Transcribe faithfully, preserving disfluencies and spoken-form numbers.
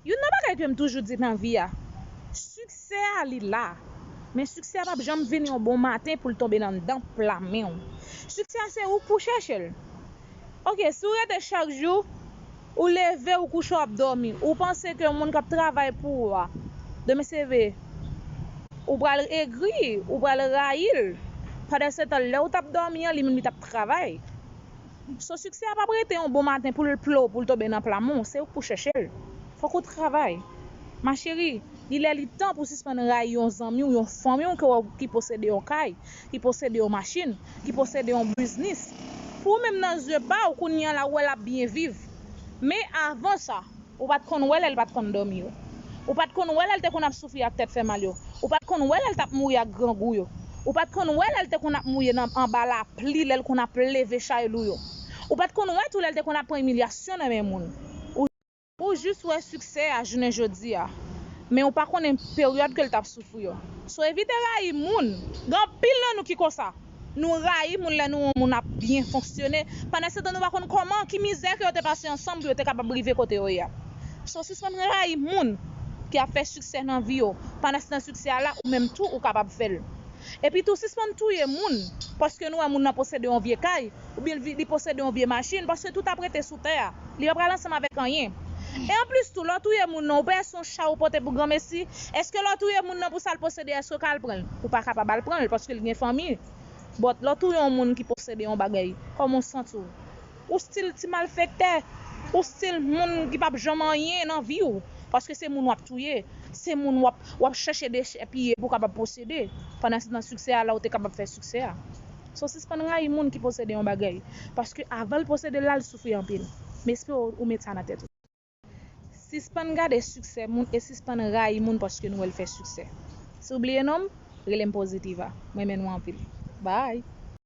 Youn nan bagay ke m toujou di nan vi a, siksè a li la. Men siksè a p ap janm vini yon bon maten pou l tonbe nan anndan pla men w. Siksè a se ou k pou chèche l. Oke, si w rete chak jou, ou leve, ou kouche, w ap dòmi. Ou panse ke moun k ap travay pou ou a, demen se vre, ou pral egri, ou pral rayi l. Pandan se tan, lè w t ap dòmi an, li menm li t ap travay. So, siksè a p ap rete yon bon maten pou l plo, pou l tonbe nan pla men w. Se ou k pou chèche l. Fòk ou travay. Ma chérie, li lè li tan pou sispann rayi yon zanmi w, yon fanmi w ke w, ki posede yon kay, ki posede yon machin, ki posede yon biznis. Pou ou menm nan zye pa w, kounye a la w wè l ap byen viv. Men avan sa, ou pa t konn wè lè l pa t konn dòmi yo. Ou pa t konn wè lè l te konn ap soufri ak tèt fè mal yo. Ou pa t konn wè lè l t ap mouri ak grangou yo. Ou pa t konn wè lè l te konn ap mouri nan, anba lapli, lè l konn ap leve chay lou yo. Ou pa t konn wè tou lè l te konn ap pran imilyasyon nan men moun. Ou, ou jis wè siksè a jounen jodi a. Men ou pa konnen peryòd ke l t ap soufri yo. So, evite rayi moun. Gen anpil nan nou ki konsa. Nou rayi moun lè nou wè yon moun ap byen fonksyone. Pandan se tan, nou pa konn kòman, ki mizè ke yo te pase ansanm pou yo te kapab rive kote yo ye a. So, sispann rayi moun ki ap fè siksè nan vi yo. Pandan se tan, siksè a la, ou menm tou, ou kapab fè l. Epi tou, sispann touye moun paske nou wè moun nan posede yon vye kay, oubyen li, li posede yon vye machin, paske tout ap rete sou tè a. Li pa pral ansanm avèk anyen. E anplis tou, lè w touye moun nan, ou pa wè se yon cha ou pote pou granmesi? Èske lè w touye moun nan pou sa l posede, èske w ka al pran l? Ou pa kapab al pran l paske l gen fanmi. But lè w touye yon moun ki posede yon bagay, kòman w santi w? Ou still ti malfektè, ou still moun ki p ap janm anyen nan vi w, paske se moun w ap touye, se moun w ap, w ap chèche dechèpiye pou w kapab posede. Pandan se tan, siksè a la, ou te kapab fè siksè a. So, sispann rayi moun ki posede yon bagay, paske avan l posede l la, l soufri anpil. M espere w, ou met sa nan tèt ou. Sispann gade siksè moun e sispann rayi moun paske nou wè l fè siksè. Si w bliye non m, rele m Pozitiva. M renmen nou anpil. Bye!